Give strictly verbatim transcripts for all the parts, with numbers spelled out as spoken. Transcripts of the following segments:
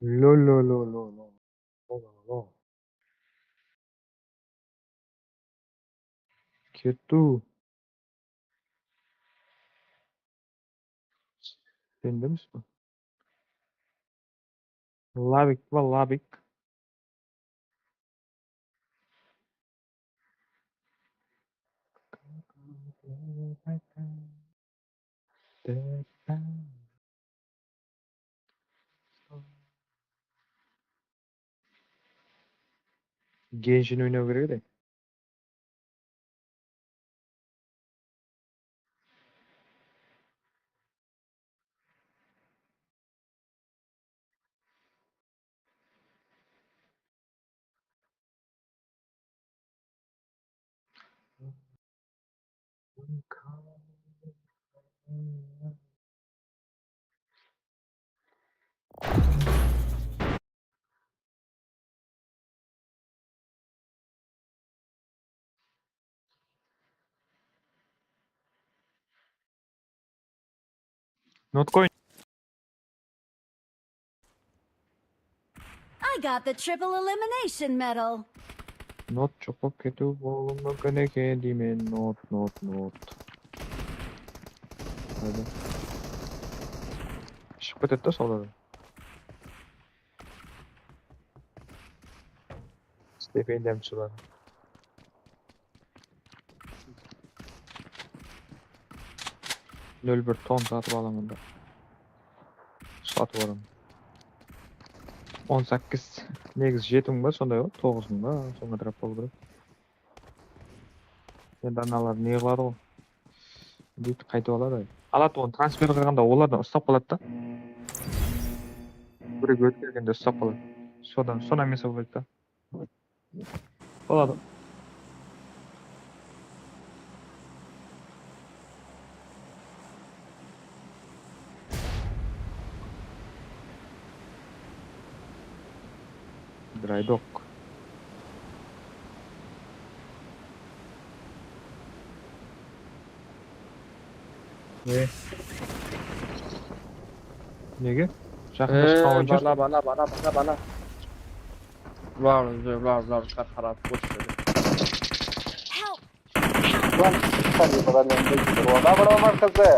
Lo, lo, lo, lo, lo. Lo, lo, lo. Ketu. Sen demes pe? Labik pa, labik. Genshin oynaw kerek edi. Notcoin. I got the triple elimination medal. Not joq bolıp ketiw bolıwı múmkin eken deymen. Not, not, not. Hayda. Shıǵıp ketedi da sonda. Stipendiyam shıǵar. Nol bir ton satıp alaman da. Satıp alaman. On sakkiz, negizi jeti mıń ba, sonday ǵoy, toǵız mıń ba, sonday atrap bolıw kerek. Endi analar ne qıladı ǵoy? Deydi, qaytıp aladı. Aladı, onı transfer qılǵanda olardan uslap qaladı da. Birewge ótkergende uslap qaladı. Sodan, sonnan mesa bolaydı da. Boladı. Draydok. Ne? Nege? Jaqında shıqqan oyınsha. Bala, bala, bala, bala, bala. Bular, bular, bular, bular, qarap, qarap, boş ver. Help! Ulan, sen bir adam yanında gidiyor. Ona vur, ona kızı.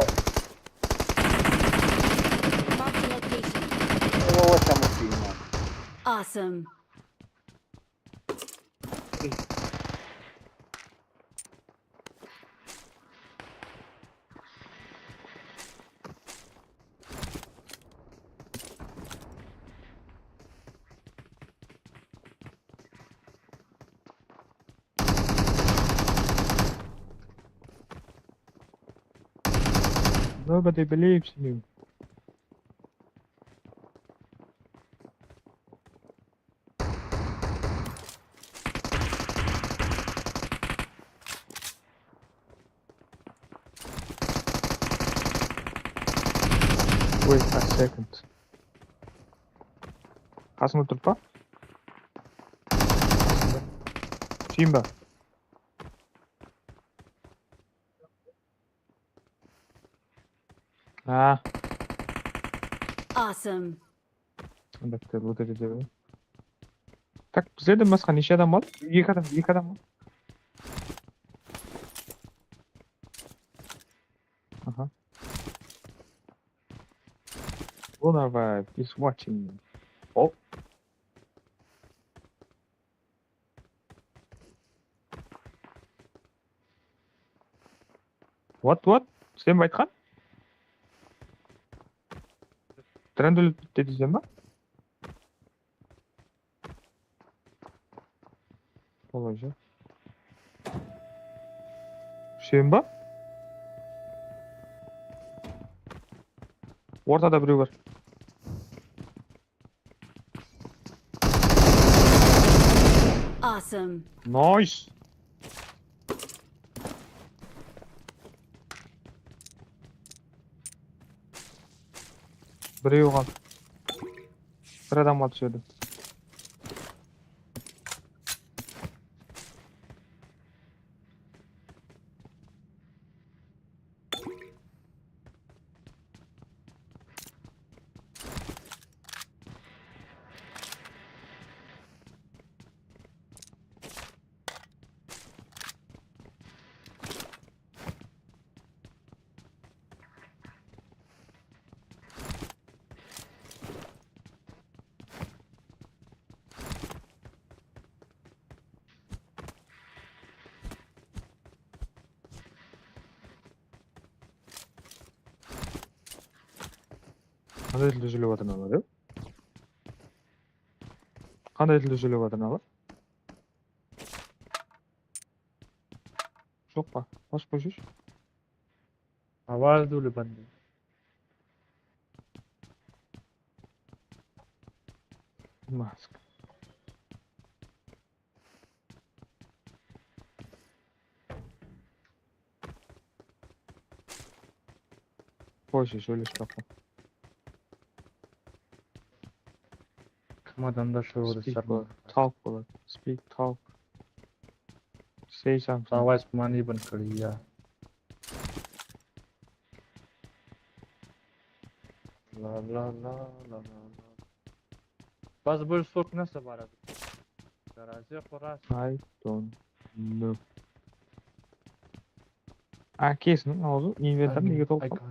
Marked a location. O, o, sen bakayım ya. Awesome. Nobody believes in you. Wait a second. Qasımda turıp pa? Túseyim ba? Ha. Awesome. Albatta, looteri de bar. Tak, bizlerden basqa neshe adam qaldı? Eki adam, eki adam qaldı. Aha. Lunar Vibe is watching. Hop. What, what? Sen be aytqan? Trend ólip bitti deyseń ba? Olay joq. Sen ba? Ortada birew bar. Awesome. Nice. Birew qaldı. Bir adam qaldı usı jerde. Qanday tilde sóylep atır mınalar, e? Qanday tilde sóylep atır mınalar? Joq pa? Basıp qoyshıshı. Аваз dúli bande. Mask. Qoyshı, sóylesip baqqan. Kim adamda shıǵıwdı Speak boladı. Talk boladı. Speak, talk. Say something. Давай с манибын кірия. La la la la la la. Bazı bölüs sork nasıl baradı? Garaje qoras. I don't know. Ákesiniń awzı inventor nege tolıp qaldı?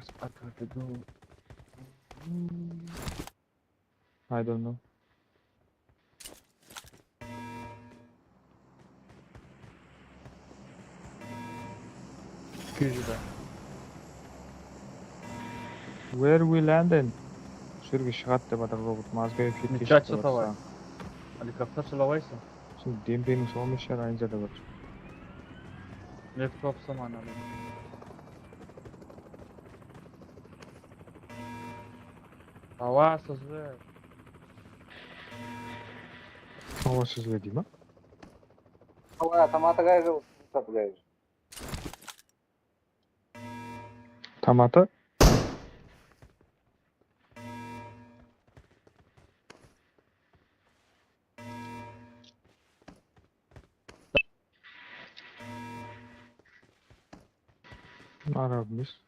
I don't know. Where we landing? Usı jerge shıǵadı dep atır robot. Mozgoy ketke shıǵıp atır. Helikopter shılawaysın. Sen dempeniń soǵan bes shar aynıza da bir. Laptop saman alayın. Awa sizler. Awa sizler dey ma? Awa, tamata qayerge, tamata qayerge. Tamata. Arabımız.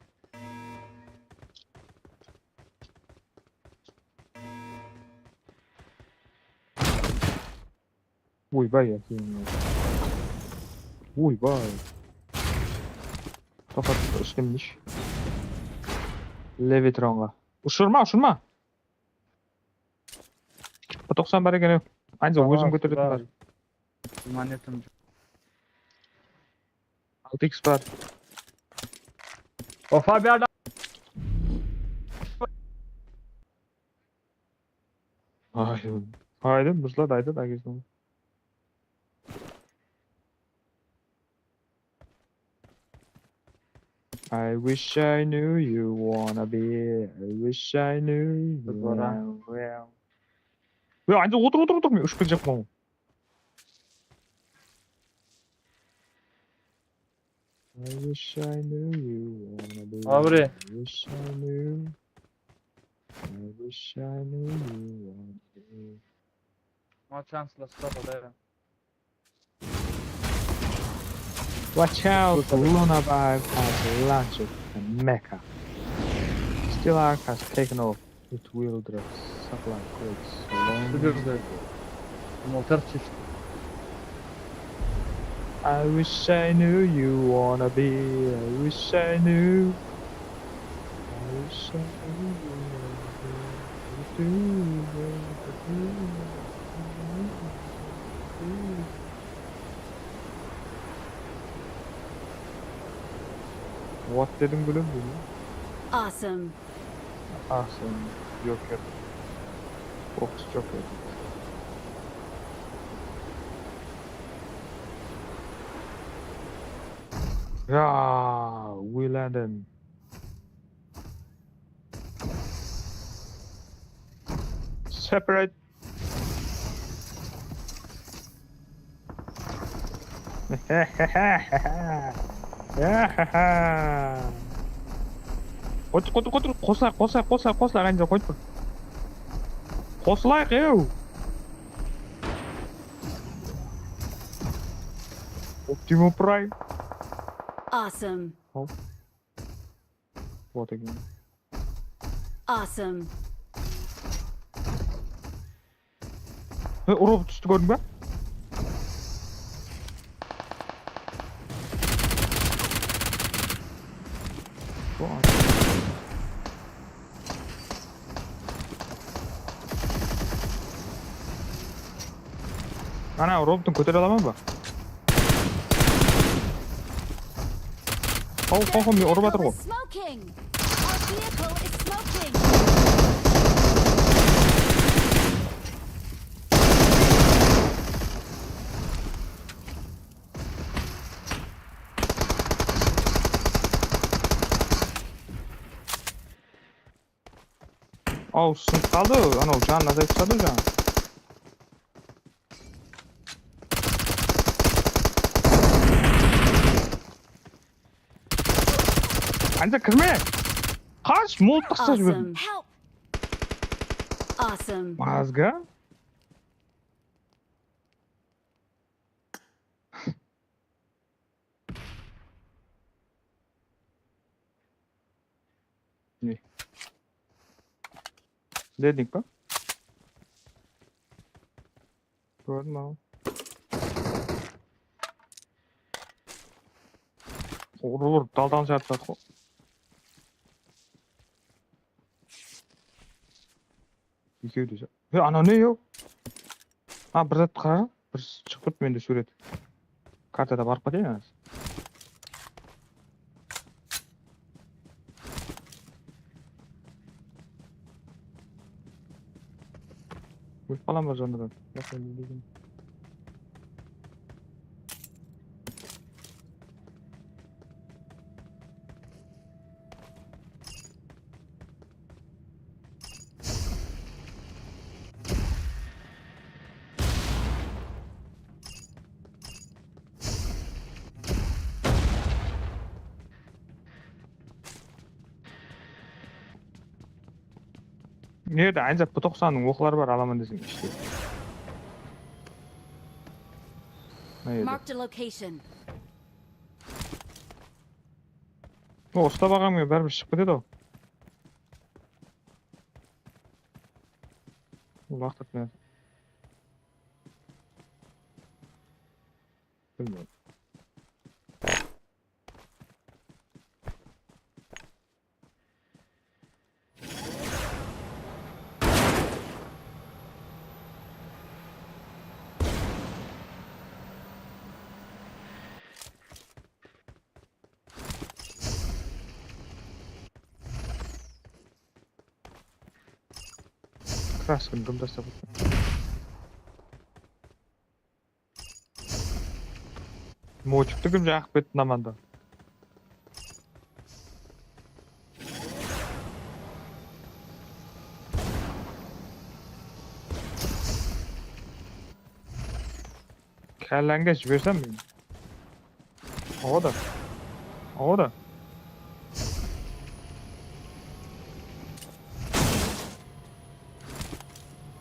Oybay, ya, keyin. Oybay. Toqat, ushınısh. Levitronǵa. Ushırma, ushırma. Toqsan bar eken. Aynıza, ózim kóteretin bar. Monetim. Altı iks bar. Ofa, bir adam. Ay, aydım, buzladı, aydı da, kesin. I wish I knew you wanna be. I wish I knew you. Zora. Well, well. Ya, aynıza, otır, otır, otır, men ushıp ketjekpen. I wish I knew you wanna be. Abre. I wish I knew. I wish I knew you wanna be. No chance, let's stop there. Watch out, Luna Park has launched a mecha. Stelark has taken off. It will drop supply crates along the way. Молчар чешти. I wish I knew you wanna be. I wish I knew. I wish I knew you wanna be. What dedim, gúlim, deydi. Awesome. Awesome. Joker. Fox Joker. Ya, we landed. Separate. Qoyıp tur, qoyıp tur, qoyıp tur. Qosılayıq, qosılayıq, qosılayıq, qosılayıq, ǵayınca, qoyıp tur. Qosılayıq, ew. Optimal Prime. Awesome. Al. Bot eken. Awesome. He, urıp tústi, kórdiń ba? Ana, robotın kótere alaman ba? Haw, haw, haw, men urıp atır ǵoy. Smoking. Our vehicle is smoking. Aw, sınıp qaldı, anaw janın azayıp tasladı jańa. Anda kirme! Qash, molotov tasıp jiberdim. Awesome. Help! Awesome. Mazga? Ne? Deding ba? Kórdim aw. Urıp-urıp daldan jarıp atır ǵo. Ekewi de ja-, he, anaw ne, yow? Ha, bir zat qara, bir s-, shıǵıp turıptı mende súwret. Kartada barıp keteyik házir. Ólip qalaman ba sonda da? Nerde, Aynzat, P toqsannıń oqları bar, alaman deseń, ishte. Mına jerde. Marked a location. O, uslap alǵan menen báribir shıǵıp ketedi-aw. Waqıt menen. Bilmeymen. Kraskın kim taslap atır? Motikti kim jaǵıp ketti namanda? Kállańdı jibersem men. Awa da. Awa da.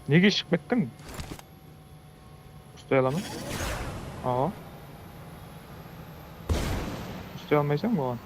Nege shıǵıp kettiń? Uslay alaman. Awa. Uslay almaysań buǵan.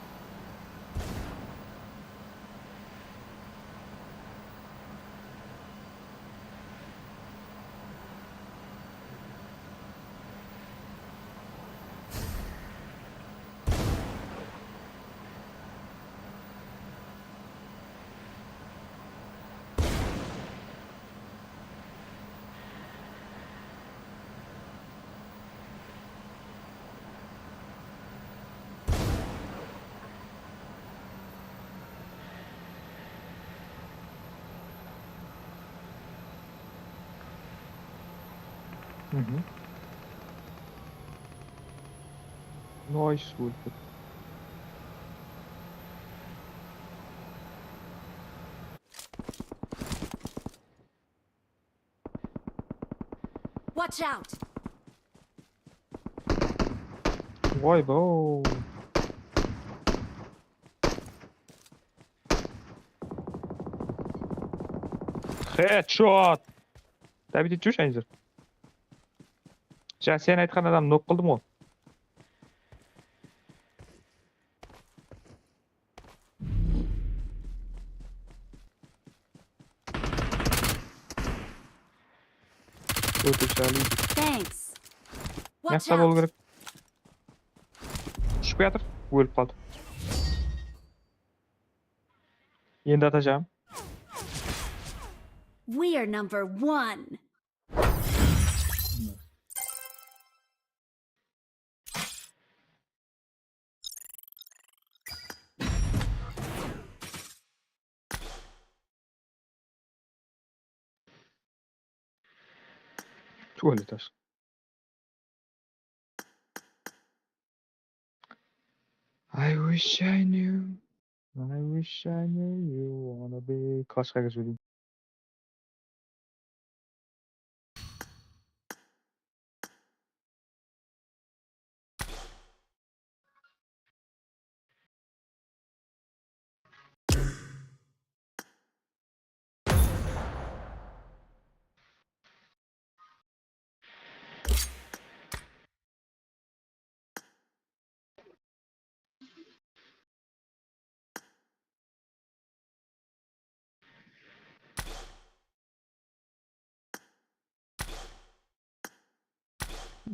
Mhm. Nice, ólip kettim. Watch out! Voy bo. Headshot. Dábit etip júrshi, Aynzır. Ja, sen aytqan adamdı nok qıldım ǵoy. Óte jalıydı. Thanks. Watch out! Mıyaqta bolıw kerek. Ushıp kiyatır, ólip qaldı. Endi atajam. We are number one. Tuvalet ash. I wish I knew. I wish I knew you wanna be. Klashqa kirip jiberiń.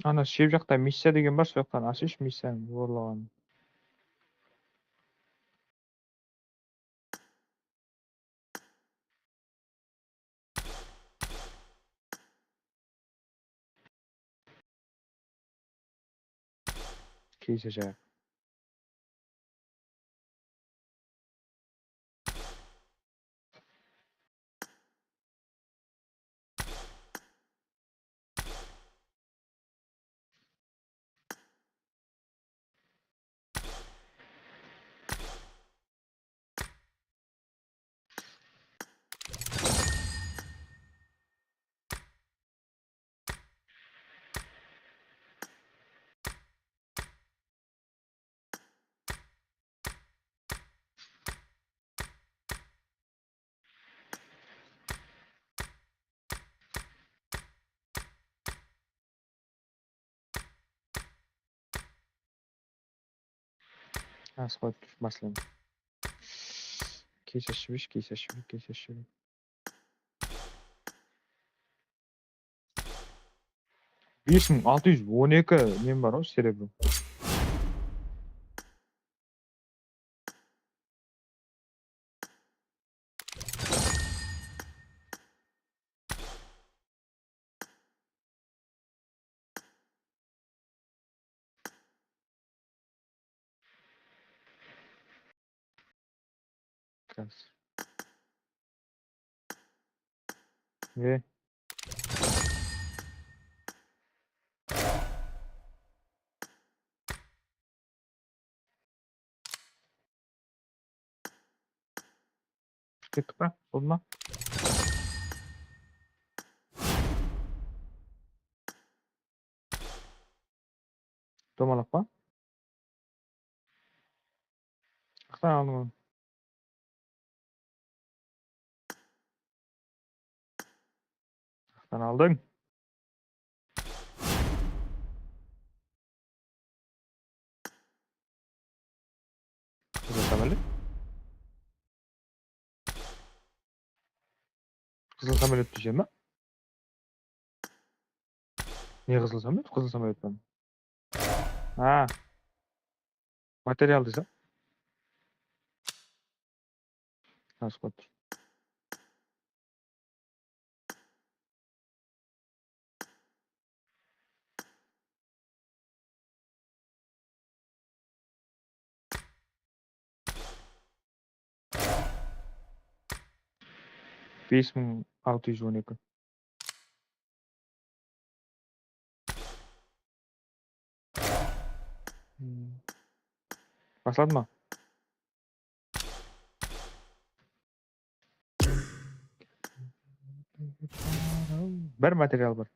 Ana shep jaqta missiya degen bar, sol jaqtan ashıwshı missiyanı orlaǵanın. Keyse jayıq. Asqot, baslayman. Keyse shibis, keyse shibis, keyse shibis. Bes mıń altı júz on eki nem bar ǵoy, serebro. Kas. Ne? Kettik pa? Boldı ma? Domalaq pa? Qıqtan aldıń onı. Qıqtan aldıń. Qızıl samolyot. Qızıl samolyot deysen ba? Ne qızıl samolyot? Qızıl samolyot pa? Ha. Material desem. Расход. Bes mıń altı júz on eki. Hmm. Basladı ma? Bir material bar.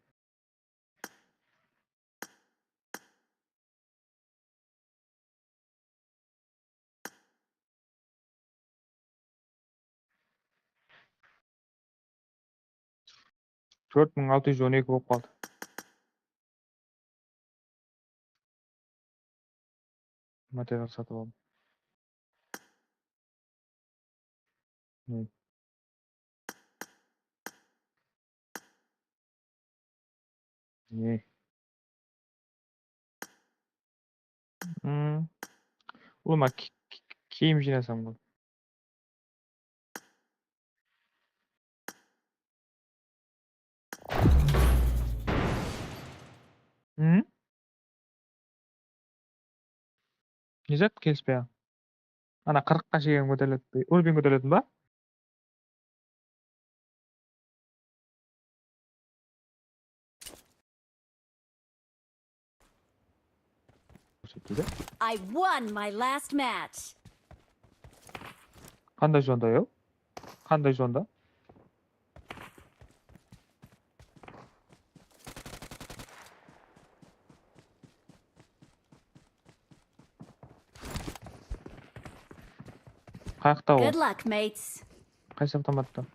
Tórt mıń altı júz on eki bolıp qaldı. Material satıp aldım. Ne? Ne? Hmm. Ulıwma ki-, ki-, kiyim jıynasam ǵoy. Hı? Ne zat kelispey? Ana, qırıqqa shekem kóteriledi. Уровень kóteriletin ba? Kórsetpeydi. I won my last match. Qanday zonda, yo? Qanday zonda? Qayaqta ol? Good luck, mates. Qaysı avtomatta?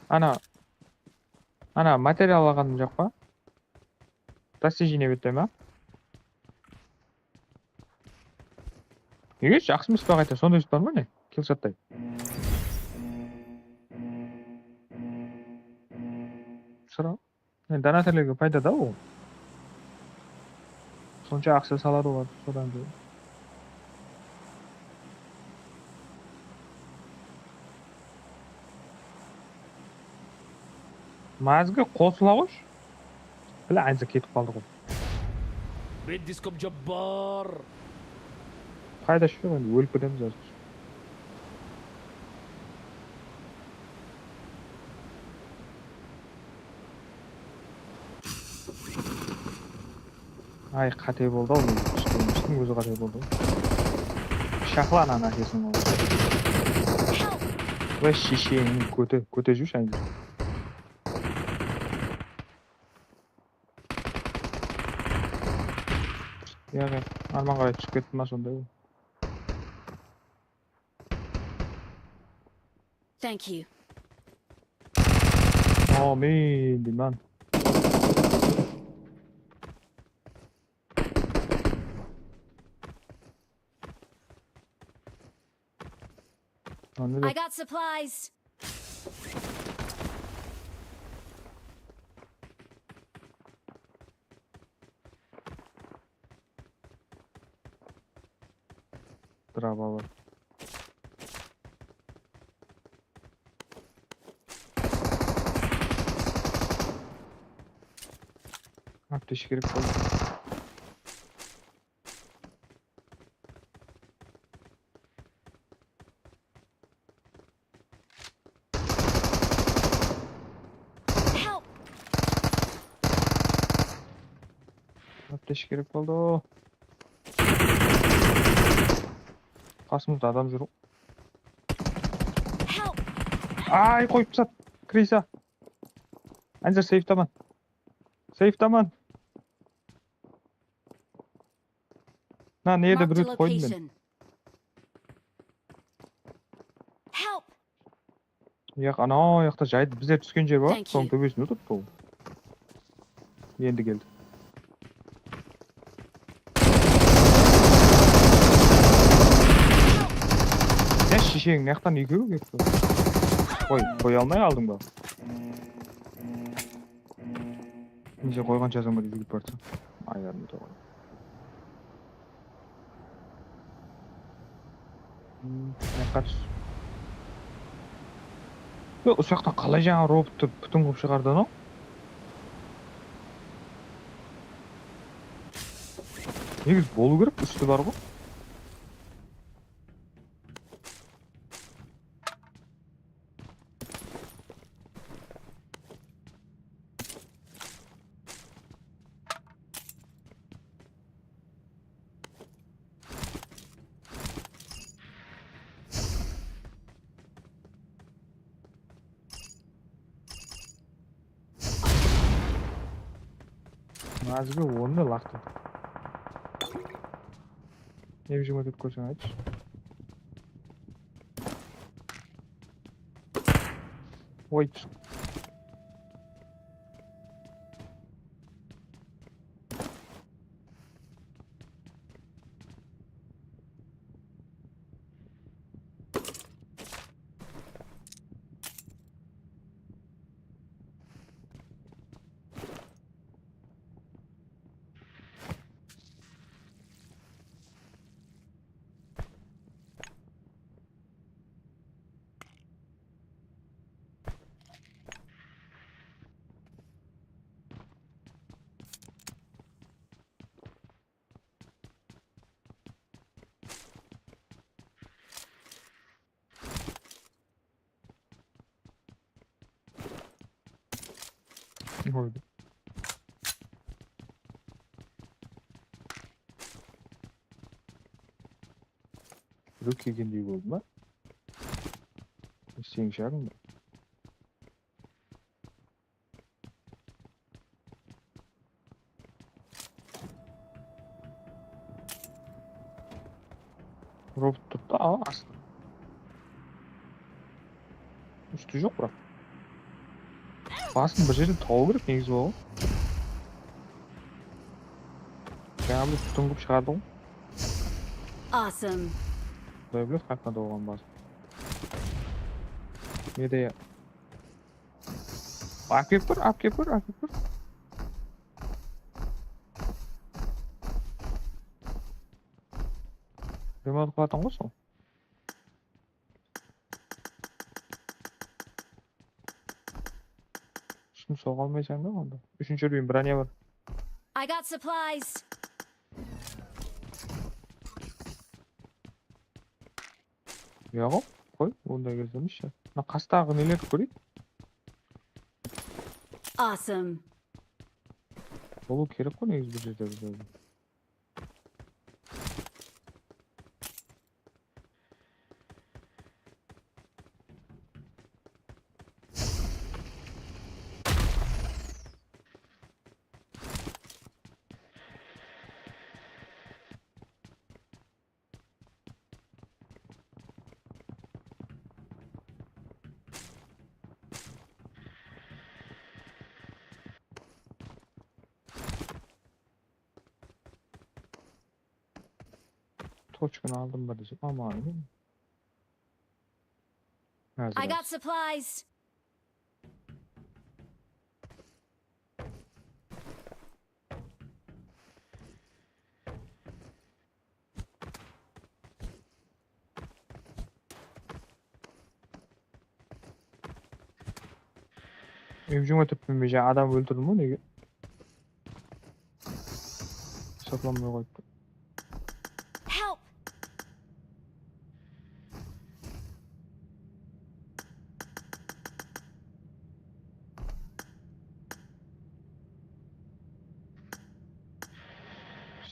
Ana. Ana, material alǵanım joq pa? Достижение bitti ma? Nege jaqsı emes pe qayta? Sonday jut bar ma ne? Killshotday. Sıra. Endi donatorlarga payda da ol. Sonsha aqsha saladı olar sodan keyin. Mazge qosıla qoysh. Bile, anca ketip qaldı ǵoy. Men Diskom Jabbar. Qayda shıǵıp, endi ólip ketemiz házir. Ay, qáte boldı-aw, men túskenimizdiń ózi qáte boldı. Shaqla ananı ákesin ol. Ve shisheniń kóte, kóte júrshi, aynan. Yaǵnıy, arman qaray túsip ketti ma sonday? Thank you. Amin, deyman. Lan ne I de- got supplies. Bravo. Aptesh kerek boldı. Help! Aptesh kerek boldı. Qasımızda adam júr. Help! Ay, qoyıp taslat. Krisa. Anzer, seyftaman. Seyftaman. Na, ne jerde bir ótip qoydım men. Marked a location. Help! Yaq, anaw jaqta jaydı, bizler túsken jer bar. Thank you. Sonıń tóbesinde turıptı ol. Endi keldi. Ya, shisheń, mıyaqtan ekewi kelip tur. Qoy, qoya almay qaldıń ba? Nege qoyǵansha azamlar júgirip barsa. Ayarım da qoy. Hmm, mıyaqqa tús. Yo, usı jaqtan qalay jańa robottı pútin qılıp shıǵardı anaw? Negizi bolıw kerek, ústi bar ǵoy. Nazge onı laqtı. Ne bijem ótedi kórseń, aytshı. Oy. Qoydı. Birew kelgendey boldı ma? Seniń shaǵıń ba? Robot turıptı, a, astı. Ústi joq, biraq. Basın bir jerden tabıw kerek, negizi, baǵı. Jańa bir pútin qılıp shıǵardı ǵoy. Awesome. Quday biledi, qayaqta da olǵan bazı. Ne de. Alıp kelip kór, alıp kelip kór, alıp kelip kór. Remont qılatuǵın ǵoy sol. Ushın soǵa almaysań ba onda? Úshinshi úrben, bronya bar. I got supplies. Yoq, qoy, onday keltirmeyshi. Mına qastaǵı nelerdi kóreyik. Awesome. Bolıw kerek ǵoy negizi bir jerde bizlerge. Tochkanı aldım ba desem, aman. Házir I got az. Supplies. Emjime turıppan be, jańa adam óltirdim ǵoy, nege? Esaplanbay qoyıptı. Help!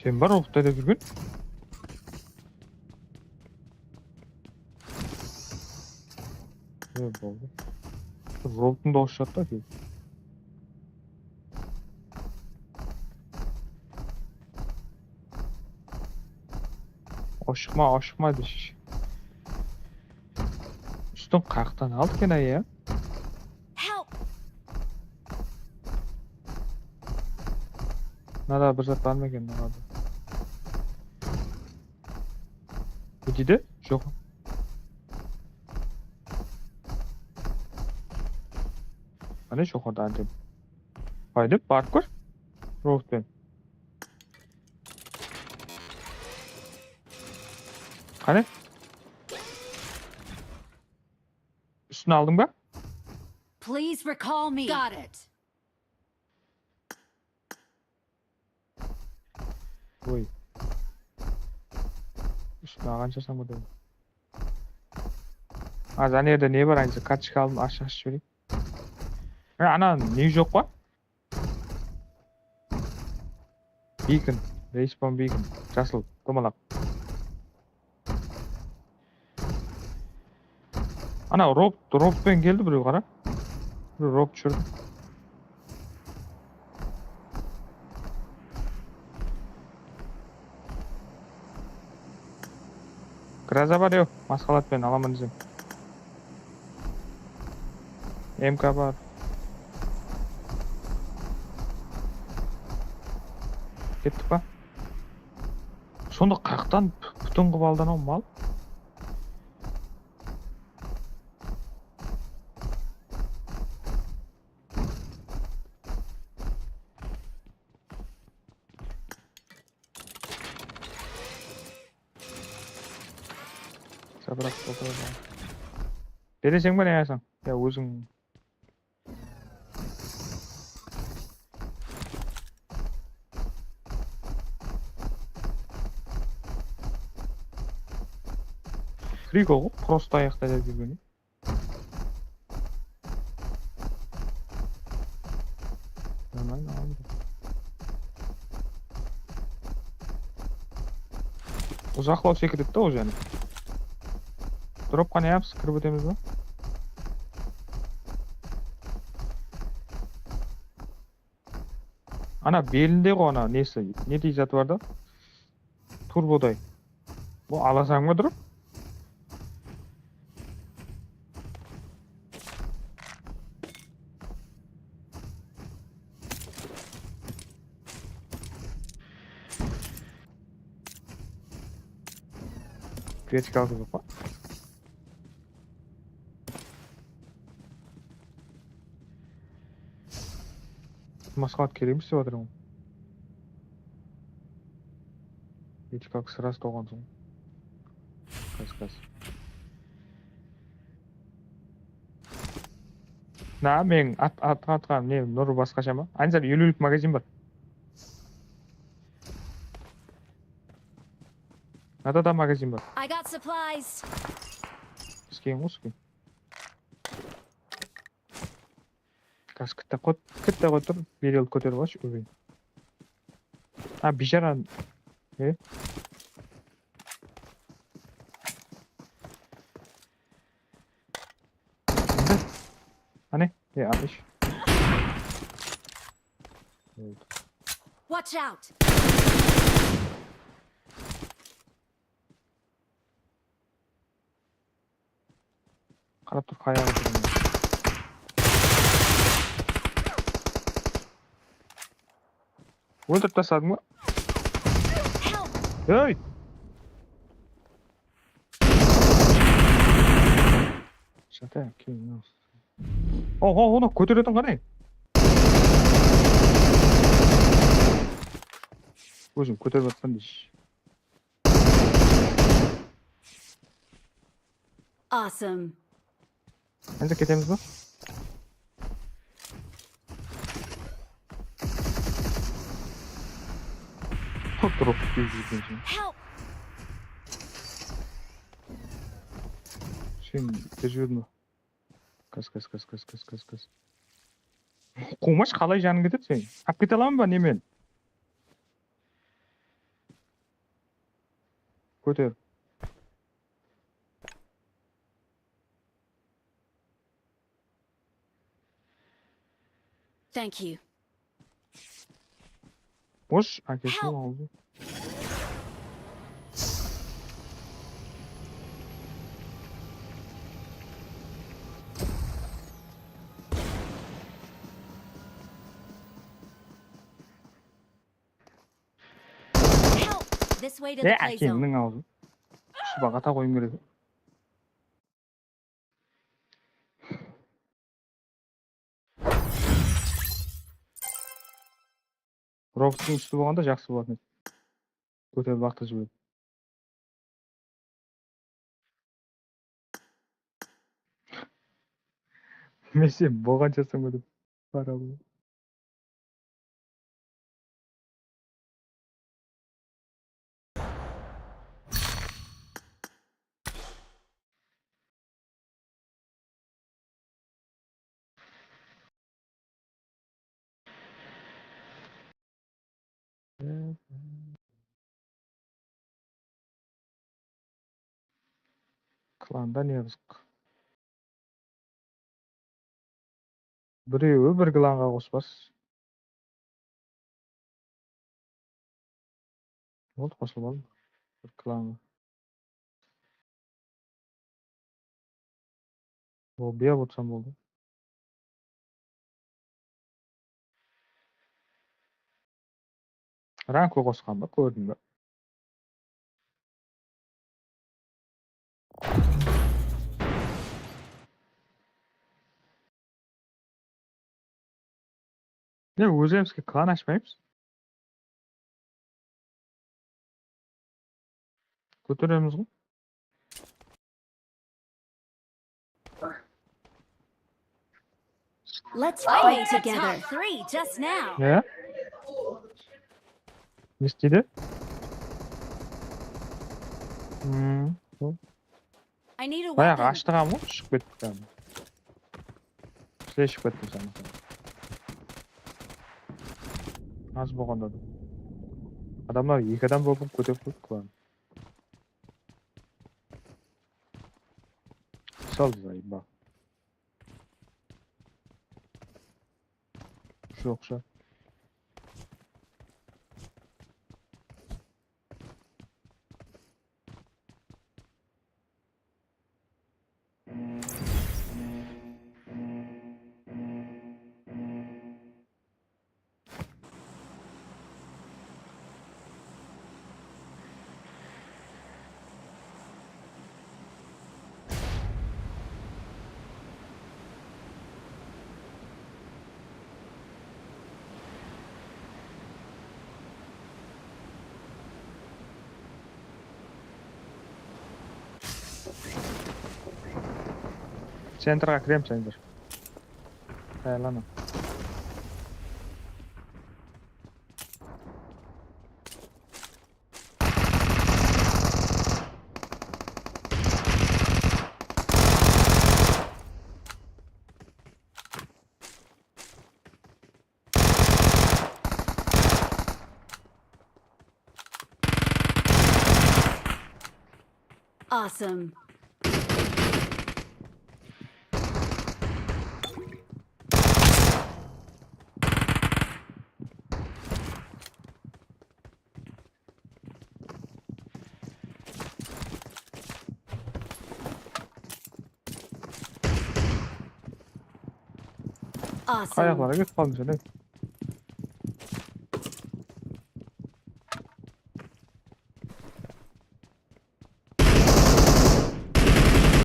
Sen bar, robotlar dep júrgen. Ne boldı? Robotın dawısı shıǵadı da. Ashıqma, ashıqma deshi. Ústin qayaqtan aldı eken, ay, ya? Help! Mınada bir zat bar ma eken, mınada? Ne deydi? Joq. Qáne joqarıda ántem. Haydap barıp kór. Robotpen. Qáne? Ústin aldıń ba? Please recall me. Got it. Oy. Ústin alǵansha samoda. Az, ana jerde ne bar, ancha kartochka aldım, ashıp-ashıp jibereyik. E, ana, ne joq pa? Beacon, respawn beacon, jasıl domalaq. Ana, rob, robpen keldi birew, qara. Birew rob túsirdi. Graza bar, yoq, masqalat penen alaman desem. M K bar. Kettik pa? Sonda qayaqtan p-, putın qılıp aldı anaw mal. Sabıraq bolsa da. Bereseń be, ne ayasań? Ya, óziń. Прикол ǵoy, просто ayaqta dep júrgeni. Нормально, aldı. Uzaqlaw sekiredi da, ol jáne. Dropqa ne yapsız, kirip ótemiz be? Ana, belinde ǵo, ana, nesi, ne dey zat bar da? Turboday. Bu alasań ba durıp? Vertikalka joq pa? Maslahat kerek emes dep atırman. Vertikalka sırası tolǵan soń. Kaz, kaz. Na, men at, at, atqan ne, nurı basqasha ma? Aynısar eliwlik magazin bar. Mınada da magazin bar. I got supplies. Skin ǵoy, skin. Kaz, kitta qot, kitta qot tur, berel kóterip alshı, óbey. Ha, bijaran. E? Qáne? E, atış. Oldı. Watch out! Qarap tur, qayaǵa turıń. Óltirip tasladıń ba? Ey! Shata, keyin. Oho, onı kóteretuǵın qáne. Ózim kóterip atırman deyshi. Awesome. Endi ketemiz be? Hop, drop kiyip júrgen soń. Help! Sen tez júrme. Kaz, kaz, kaz. Quwmash, qalay janıń ketedi sen? Alıp kete alaman ba nemen? Kóter. Thank you. Xosh, ákesiniń awzı. Help! This way to the play zone. Ákemniń awzı. Shıbaǵa ta qoyım kerek. Robottıń ústi bolǵanda jaqsı bolatın edi. Kóterip waqıtta jiberedi. Men sen bolǵansha soń ótip bara. Klanda ne qızıq? Birewi bir klanǵa qospas. Boldı, qosılıp aldım. Bir klanǵa. Lobbiye otırsam boldı. Ranku qosqan ba, kórdim ba? Ne, ózimizge klan ashpaymız. Kóteremiz ǵoy. Let's fight together. Three just now. Ne? Ne isteydi? Hmm. I need a weapon. Bayaǵı ashtırǵan ǵoy, shıǵıp kettik házir. Sizler shıǵıp kettim sen. Az bolǵanda da. Adamlar eki adam bolıp kóterip qoydı klan. Sal dizayın ba. Joq sha. Centrǵa kirem, Center. Tayarlanıń. Awesome. Awesome. Qayaqlarǵa ketip qaldıń sen, ey?